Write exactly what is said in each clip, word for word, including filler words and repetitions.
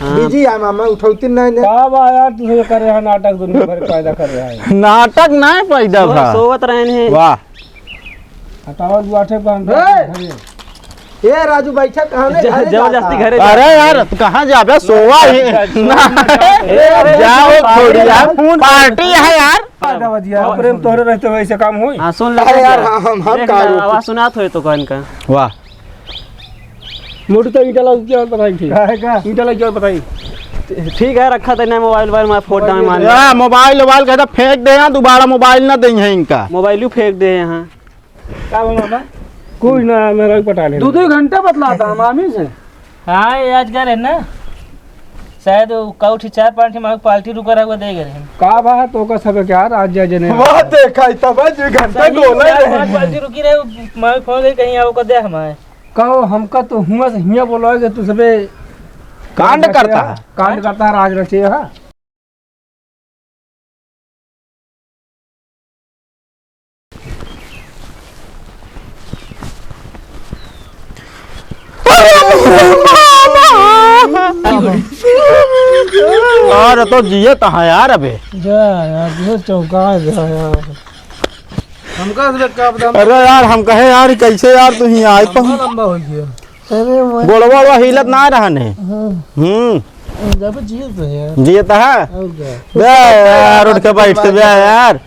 हाँ। बिजी है मामा, उठौती नहीं ने। का बा यार, तू सब कर रहा नाटक, दुनिया भर पैदा कर रहा है। नाटक नहीं पैदा सो-, भा। सोवत रहन है। वाह। हटाओ, दुआठे बांध दे ए! घरे। ए राजू, बैठा कहाँ में? ज-, घरे जबरदस्ती जाता। घरे अरे जाता। यार, तू कहाँ जाबे? सोवा ही। ए, अरे, जाओ, पार्टी थोड़ी है, यार, फोन पार्टी है यार। पैदा बजिया, प्रेम तोहरे रहते वैसे काम होई? हाँ, सुन ले, अरे यार, हाँ, हम, हम देख का ले, रुक। आवाज सुनात होए तो कहन का। वाह। मोटू तो ईंटा लग गया और बताई ठीक। काहे का? ईंटा लग गया और बताई। ठीक है, रखा था ना मोबाइल, मोबाइल में फोड़ डाल मान। या मोबाइल, मोबाइल कहता फेंक दे यहाँ, दोबारा मोबाइल ना देंगे इनका। मोबाइल ही फेंक दे यहाँ। का बोला बा? कोई ना, मेरा भी पटा ले। दो दो घंटा बतलाता हम आमी से। हाँ, ये आज का रहे ना, शायद वो कौठी चार पाँच ठे मांग पार्टी रुका रहा, वो दे गए हैं। का बा, तो का सब क्या आज जा जने? वाह, देखा, इतना बा, जो घंटा सही, डोले चार रहे। पाँच पार्टी रुकी रहे, वो मांग फोन गई, कहीं आओ, को दे हमारे। कहो, हमका तो हुआं से हियां बोलावे के तू सबे कांड करता है। कांड करता है, राज रचे है। अरे तो जियत है यार अबे। जा यार, ये चौंका गया यार। हमका से का पता। अरे यार, हम कहे यार, कैसे यार तू ही आए लंबा, पहुंच? लंबा हो गया। अरे मैं गोड़वा वोड़वा हिलत ना रहन है। हाँ। हम्म। जब जिए तो है। जिए तो है? और क्या? बे यार, उठ के बैठ के बे यार।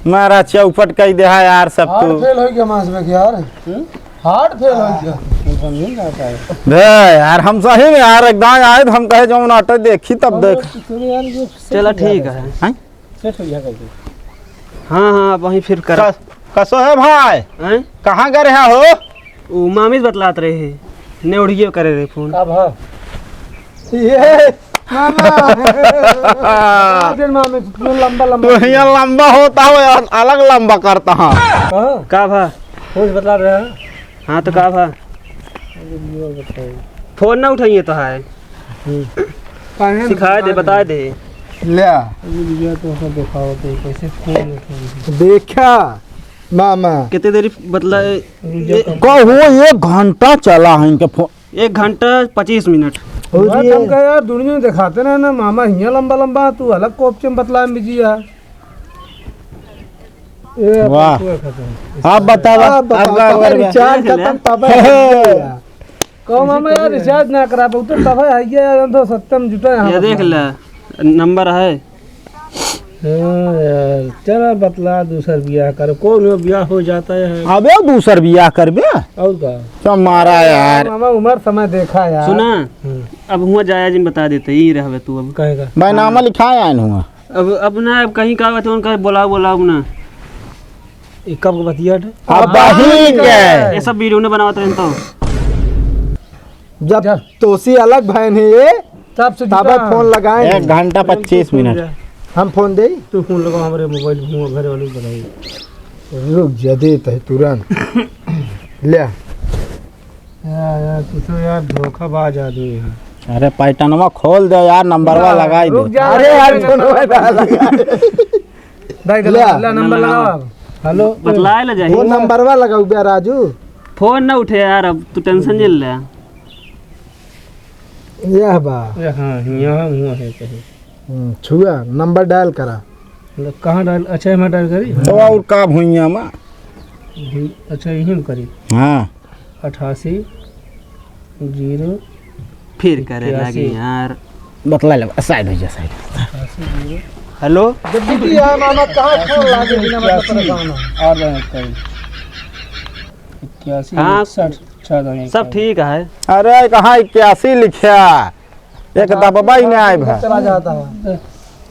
मारा चौपट कई दे है यार सब हार्ट तू। फेल हो गया मास में यार। हम्म? हार्ट फेल हो गया। हम समझ नहीं आता है। बे यार, हम सही में यार, एक दाएं आए तो हम कहे जो नाटक देखी तब देख। चलो ठीक है। हैं? सेट हो गया करके। हाँ, हाँ, अब वहीं फिर कर। कस-, कसो है भाई? हैं? कहाँ गए रहा हो? वो मामी से बतलात रहे हैं, नेउढ़िए करे रहे फोन। का भा? ये मामा। दिन मामी, तू लंबा, लंबा। तू हियां लंबा होता हो, अल-, अलग लंबा करता हाँ। हाँ? का भा? फोन से बतलात रहे हैं? हाँ, तो का भा? अरे, ये बताओ। फोन ना उठाइए तो है। हम्म। काहे ना सिखाए दे, बता बता दे। दे। ले आ। अभी भैया तो सब दिखाओ तो कैसे फोन उठाएंगे? देखा, मामा। कितने देरी बतला, रुक जा, ये कम। कहो, एक घंटा चला है इनके फोन। एक घंटा पच्चीस मिनट। हो बात जी। हम कहे यार, दुनिया में दिखाते ना, ना मामा हियां लंबा लंबा, तू अलग कोपचे में बतला में बिजी यार। ए, वाह। तू खत्म। आप बतावा, आप बतावा, आपका तब घर में। रिचार्ज खत्म, तब है। कहो मामा यार, रिचार्ज ना करा, बहुत तब है, ये यार, हम तो सत्तम जुटा है, ये देख ले, नंबर है। हाँ यार, चला बतला, दूसर बियाह कर, कौन हो, बियाह हो जाता है। अबे दूसर बियाह करबे? और का? तो मारा यार। मामा उम्र समय देखा यार। सुना, हम्म। अब हुआ जाया जिन बता देते, यही रहबे तू अब। कहेगा। भाई नामा लिखाए आए हुआ। अब, अब ना, अब कहीं का बात, उनका बोलाओ, बोलाओ ना। ई कब के बतिया टे? अब वही के। ये सब वीडियो ने बनावत रहन तो। जब जा। तोसी अलग भैन है ये, तब से तब जुटा। फोन लगाए। एक घंटा पच्चीस मिनट। हम फोन दे। तू फोन लगाओ हमरे मोबाइल में, घर वाले को बताइए। रुक जा, देत है तुरंत। ले। यार, यार, तू तो यार धोखाबाज आदमी है। अरे, पैटनवा खोल दे यार, नंबरवा ना, लगाई दे। रुक जा, अरे यार, रुक जा। फोनवा ना लगा। भाई, ले। ले, नंबर लगाओ आप। हेलो। बतलाए ले जाही। फोन नंबरवा लगाऊ बे राजू। फोन ना उठे यार, अब तू टेंशन जिन ले। यह बा। ये हाँ, यहाँ हुआ है कहीं। हम्म, छुआ, नंबर डायल करा। मतलब, कहाँ डायल? अच्छा, एमा डायल करी? तो और का भुइयाँ मा? हम्म, अच्छा, यहीं में करी। हाँ। अठासी, जीरो, फिर करे इक्यासी। लागी यार। बतला ले, साइड हो जा, साइड। अठासी, जीरो। हेलो? जब भी तू यहाँ मामा कहाँ फोन लागे बिना मतलब इक्यासी। परेशान हो। और बार करी। इक्यासी, हाँ। इकसठ, छः दो एक सब है। ठीक है। अरे, कहाँ इक्यासी लिखा? एक दबबा ही नहीं आए भाई। चला जाता है।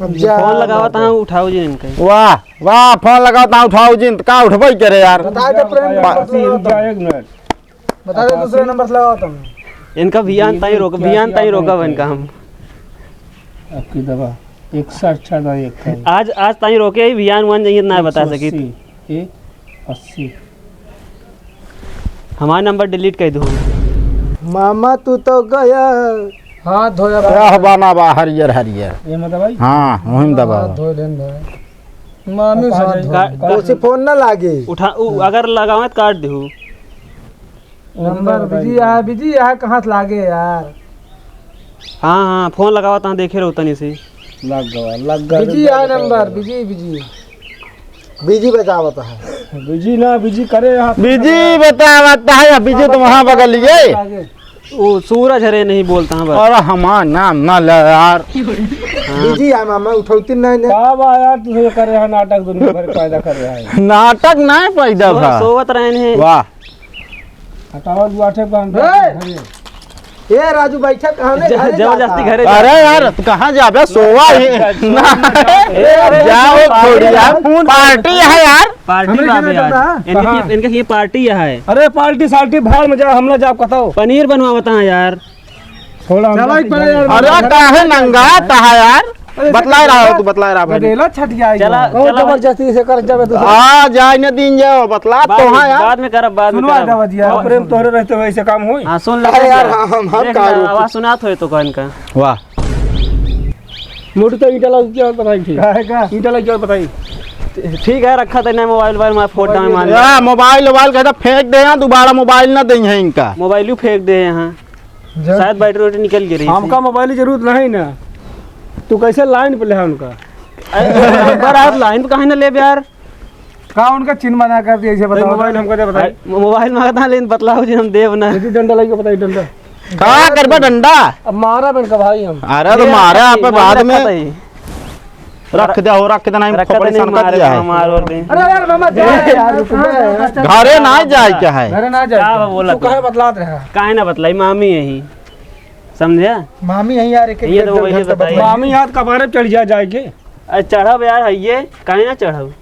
अब जा। फोन लगावा तो हाँ, उठाओ जी इनके। वाह, वाह, फोन लगावा तो हाँ, उठाओ जी, का उठबे करे यार। बता दे प्रेम बा- नंबर से लगाओ तुम। एक मिनट। बता दे दूसरे नंबर से लगाओ तुम। इनका भियान ताई रोक, भियान ताई रोका बन का हम। आपकी दवा इकसठ छः दो एक है। आज, आज ताई रोके ही भियान वन जाइए ना बता सकी। अस्सी, एक अस्सी। हमारा नंबर डिलीट कर दो। मामा तू तो गया। हाथ धोया बा। यह बाना बा हरियर हरियर। ये मत भाई। हाँ, वही में दबा। हाथ धो लेन भाई। मामी से हाथ धो। का-, का-, उसे फोन ना लागे। उठा, उ, अगर लगावे तो काट दे। नंबर बिजी है, बिजी है, कहाँ से लागे यार? हाँ, हाँ, फोन लगावा तहाँ देखे रहो तनी से। लग गवा, लग गवा, बिजी लग है गवा। नंबर, बिजी, बिजी। बिजी बतावत है। बिजी ना, बिजी करे यहाँ। बिजी बतावत है, बिजी तो वहाँ बगल ये। आगे। वो सूरज हरे नहीं बोलता है बस। अरे हमार नाम ना ले यार। हाँ। बिजी है मामा, उठौती नहीं ने। का बा यार, तू ये कर रहा नाटक, दुनिया भर पैदा कर रहा है। नाटक नहीं पैदा सोवत, था। सोवत रहन है। वाह। हटावा, दुआठे बांध ए! घरे। ए राजू, बैठा कहाँ में? ज-, घरे जबरदस्ती जाता। घरे अरे जाता। यार, तू कहाँ जाबे? सोवा ही। अच्छा, अच्छा, ना। अच्छा। ए, अरे, जाओ, पार्टी थोड़ी है, यार। फोन पार्टी है यार। पार्टी हमरे बाबे घर आज। जाता है? इनके, कहाँ? इनके ये पार्टी है। अरे, पार्टी साल्टी भाड़ में जा, हम ना जाब, बताओ। पनीर बनवावता है यार। थोड़ा चला अंदर ही से पड़े जाए। यार, अरे, घर काहे नंगा, कहाँ यार? अरे, बतलाए रहा हो गदेला, तू, बतलाए रहा भाई। गदेला छटिया चला, कौन चला भाई। जबरदस्ती से कर जाबे तू? आ, जाए न दिन जाओ, बतला बाद तो में, हाँ यार। बाद में करब, बाद में सुनवा करब। दवा जी यार। बाप रे, तोहरे रहते हुए ऐसे काम होई? हाँ, सुन ले अरे यार, यार। हाँ, हम, हम देख का ना, रोक आवाज सुनात होए तो कहन का। वाह। मोटू तो ईंटा लाग के और बताई ठीक। काहे का? ईंटा लाग के और बताई। ठीक है, रखा था ना मोबाइल, मोबाइल में फोटो में मान ले। या, मोबाइल, मोबाइल कहता फेंक दे यहाँ, दोबारा मोबाइल ना देंगे इनका। मोबाइल ही फेंक दे यहाँ। जब शायद बैटरी वैटरी निकल गई रही हमका थी। मोबाइल की जरूरत नहीं ना, तू कैसे लाइन पे ले है उनका? अरे, एक बार आप लाइन पे काहे ना लेब यार? का उनका चिन्ह बना कर दिया, इसे नहीं, बताओ। मोबाइल हमको दे, बताइए। अरे, मोबाइल मांगता है, लेकिन बतलाओ जी, हम देव ना। यदि डंडा लाइके बताइए, डंडा। का करबा डंडा? अब मारा बन का भाई हम। अरे तो अरे, मारे आप आप पे बाद में। रखा था ही। रख दे हो, रख दे, नहीं रखा खोपड़ी था, नहीं सन कर मारे दिया तो है। हमार और दे। अरे यार, मामा, जा यार, रुक जा यार। घरे ना जाए के है। घरे ना जाए का के। बोला तू तू? काहे बतलात रहा? काहे ना बतलाई, मामी यही, समझे? मामी यही यार, एक, एक ये तो डेढ़ वही घंटा बताई। बतलाई। मामी याद कबारे चढ़ जा जाए के। अरे चढ़ब यार, है ये, काहे ना चढ़ब?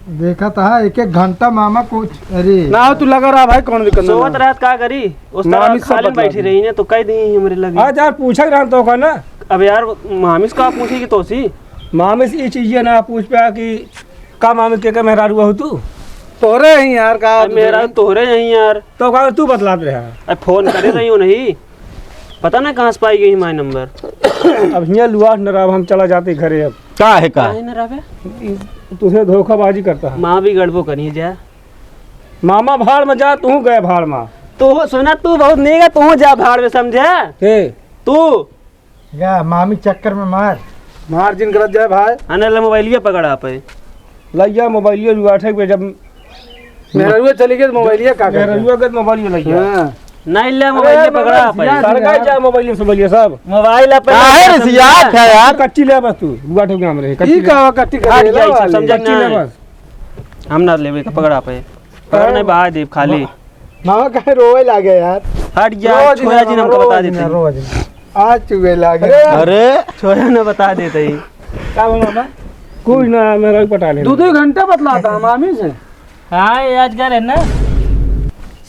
देखा था एक एक घंटा मामा कुछ, अरे। ना हो, तू लगा रहा भाई, कौन दिक्कत ना सोवत हो। रहत का करी? उस तरह मामी सब खाली बतला बैठी दी। रही ने, तो कह दी हमरे लगे। आज यार पूछा रहा तो का ना। अब यार, मामी से का पूछी कि तोसी? मामी से ये चीजें ना पूछ पाया कि का मामी के, के मेहरारू हो तू? तोहरे ही यार, का अब तू मेहरारू तोहरे? तोहरे यही यार। तो का तू बतलात रहा? अब फोन करे रही हो नहीं, पता ना कहाँ से पाई गई हमारे नंबर। अब हियाँ लुआठ न रहा, हम चला जाते घरे अब। का है का? काहे न रहबे? ई तुझे धोखाबाजी करता है। माँ भी गड़बो करी जा। मामा भाड़ में जा, तू गए भाड़ में। तू सुना, तू बहुत नेगा, तू जा भाड़ में, समझे? के? तू। या मामी चक्कर में मार। मार जिन गलत जाए भाई। आने ले मोबाइलिया पकड़ा पे। लइया मोबाइलिया जुआठे के जब मेहरुआ चली गई, मोबाइलिया का करबे? मेहरुआ के मोबाइलिया लइया। हाँ। नहीं ले अरे मोबाइलिया यार, पकड़ा मोबाइल पे। सिया सरका दिया। जा मोबाइलिया सोबाइलिया सब। मोबाइल पे काहे रे समझा? सियात है यार? कच्ची ले बस तू, जुआठे के नाम रहे, कच्ची ई ले। का कच्ची हट कर जा, ले? ई सब समझा कच्ची ले ना। बस। हम ना लेवे का पकड़ा पे। पकड़ नहीं बहा देब खाली। मा-, मामा काहे रोवे लागे यार? हट जा, रोज छोया ना, जी हमको रोज बता ना, देते हैं। रोज ना। आज चुए लागे। अरे। छोया ना बता देते ही। का बोला मामा? कुछ ना, मेरा भी पटा ले। दो दो घंटा बतलाता है मामी से। हाँ, ये आज कह रहे ना,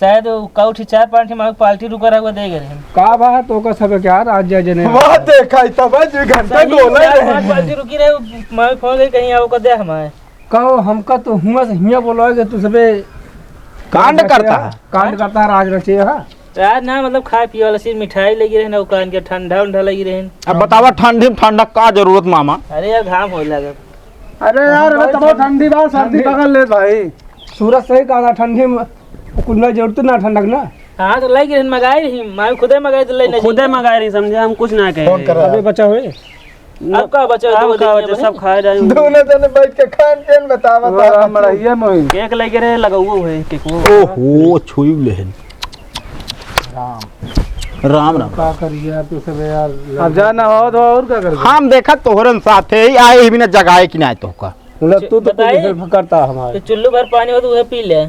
शायद वो काउठी चार पाँच ठे मांग पार्टी रुका रहा, वो दे गए हैं। का बात तो का सब क्या आज जा जने। वाह, देखा ही तब आज ये घंटा सही, डोला चार रहे। पाँच पार्टी रुकी रहे, मैं फोन करके कहीं आओ कर दे हमारे। कहो, हमका तो हुआं से हियां बोलावे के तू सबे कांड करता है। कांड करता है, राज रचे है। राज ना, मतलब, खाए पिए वाला चीज, मिठाई लगी रहे ना, ओकरा इनके ठंडा उंडा लगी रहे। अब बतावा, ठंडी में ठंडा का जरूरत, मामा? अरे यार, घाम होए लागल। अरे यार, अबे तबो ठंडी बा, सर्दी ठंडी। पकड़ ले भाई। सूरज सही कहा था, ठंडी में कुछ ना जरूरत ना ठंडा के ना। हाँ, तो लगी रहे, मंगाई रही, मैं खुदे मंगाई तो ले वो नहीं खुदे जाए। मंगाई रही, समझे, हम कुछ ना कहे। फोन करो अबे यार। बचा हुए। अब का बचा, अब दो का दिन बचा, में सब खाए जाए। दोनों जने बैठ के खान पियन बतावा हाँ, था। मड़ैया में हुई। केक लेके रहे, लगौओ है केक वो। ओहो, छुई लेहन। राम। राम, राम। का करिए यार, तू सब यार। अब जाना हो तो और का करिए? हम देखा तोहरन साथे ही आए ही बिना जगाए कि ना तोहका। मतलब, तू तो बताई? कुछ help करता हमारे। तो चुल्लू भर पानी हो तो उहे पी ले।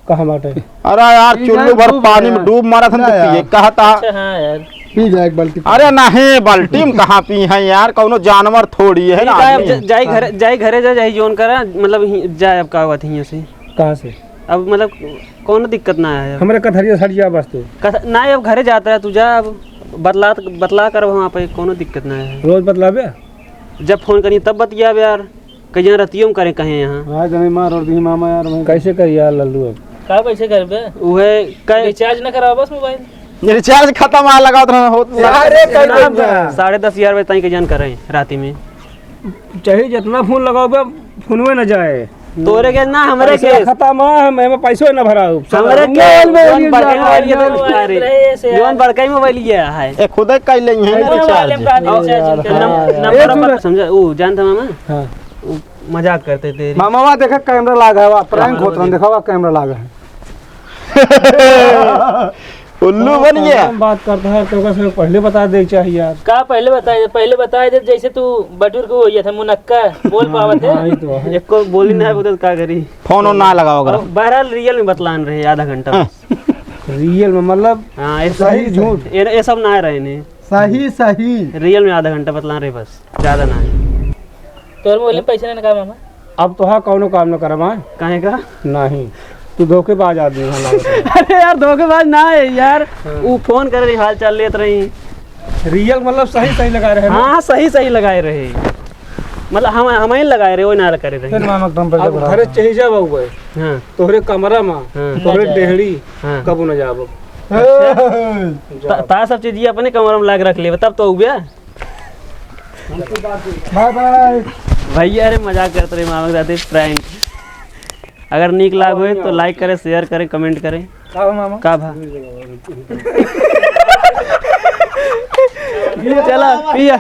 कहाँ बाटे? अरे यार, पी चुल्लू जाए, भर डूब पानी में गया। डूब मारा था, ना तो पिए यार। कहा था। अच्छा, हाँ यार। पी जाए एक बाल्टी। अरे नहीं, बाल्टी में कहाँ पी हैं यार, कौनो जानवर थोड़ी है ना ठीक है, अब आदमी। ज-, जाई घरे, जाई घरे जा, जाई जोन करा, मतलब, ही, जाए अब का बात हियाँ से। कहाँ से? अब मतलब, कौनो दिक्कत ना है अब। हमरे कथरिया से हट जा बस तू। कथ-, ना, अब घरे जाता है तू, जा अब, बतला, बतला कर वहाँ पे, कौनो दिक्कत ना है। रोज बतलाबे? जब फोन करी तब बतियाबे यार। कहिया रतियों में करे कहे यहाँ। आज हमें मार और दी मामा यार, मैं कैसे करी यार लल्लू अब? का कैसे करबे? उहे कै- recharge न कराओ बस मोबाइल। recharge खत्म आ लगा उतना होत नहीं। साढ़े दस ग्यारह बजे ताई कहिया न करे राती में। चाहे जितना फोन लगाओ बे, फोनवे न जाए। तोरे के ना, हमरे पैसा के। खत्म है, हम एमे पैसो ना भराउ। हमरे के मोबाइल में जौन बड़का मोबाइल ये तो अरे, रहे से जौन यार। बड़का ही मोबाइल ये है। ए, खुदे कर लेंगे ना अरे, रिचार्ज। मोबाइल में कहाँ रिचार्ज यार, करना? हाँ यार। नंबर, ए, नंबर सुन। समझा, वो जानता मामा? हाँ। वो मजाक करते थे। मामावा देखा कैमरा लागा है, prank हाँ, होत रहन, देखा कैमरा लागा है। उल्लू बन गया। हम बात करता है, तो कैसे पहले बता दे चाहिए यार। का पहले बताए, पहले बताए दे, जैसे तू बटुर को हो गया था, मुनक्का बोल पावत है। हाँ, ये तो है। एको बोली ना है, वो तो का करी। फोन और ना लगाओ अगर। अब बहरहाल रियल में बतलान रहे आधा घंटा। हाँ। रियल में मतलब हाँ, ये सही सही झूठ। ये, ये सब ना रहे ने। सही, सही। रियल में आधा घंटा बतलान रहे बस, ज्यादा ना है। तोर मोबाइल में पैसा नहीं का मामा? अब तोहा कौनो काम न करवा। काहे का? नहीं, तू धोखेबाज आदमी है लागत है। अरे यार, धोखेबाज ना है यार। हाँ। ऊ फोन करे रही, हाल चाल लेत रही। रियल मतलब सही सही लगाए रहे ना? हाँ, सही सही लगाए रहे। मतलब हम, हम ही लगाए रहे, वो ना करे रहे। फिर मामा एकदम पैसा अब बढ़ा घरे रहा। चही जा बाबू भाई। हाँ। तोहरे कमरा में, हाँ। तोहरे डेहड़ी हाँ। कबू न जाबो। अच्छा। ता, ता सब चीज ये अपने कमरा में लाग रख लेबे, तब तो उबे। बाय बाय। भैया, अरे मजाक करत रहे मामा के साथे, prank। अगर नीक लाग होए तो like करें, share करें, comment करें। का हो मामा? का भा? चला, पिया।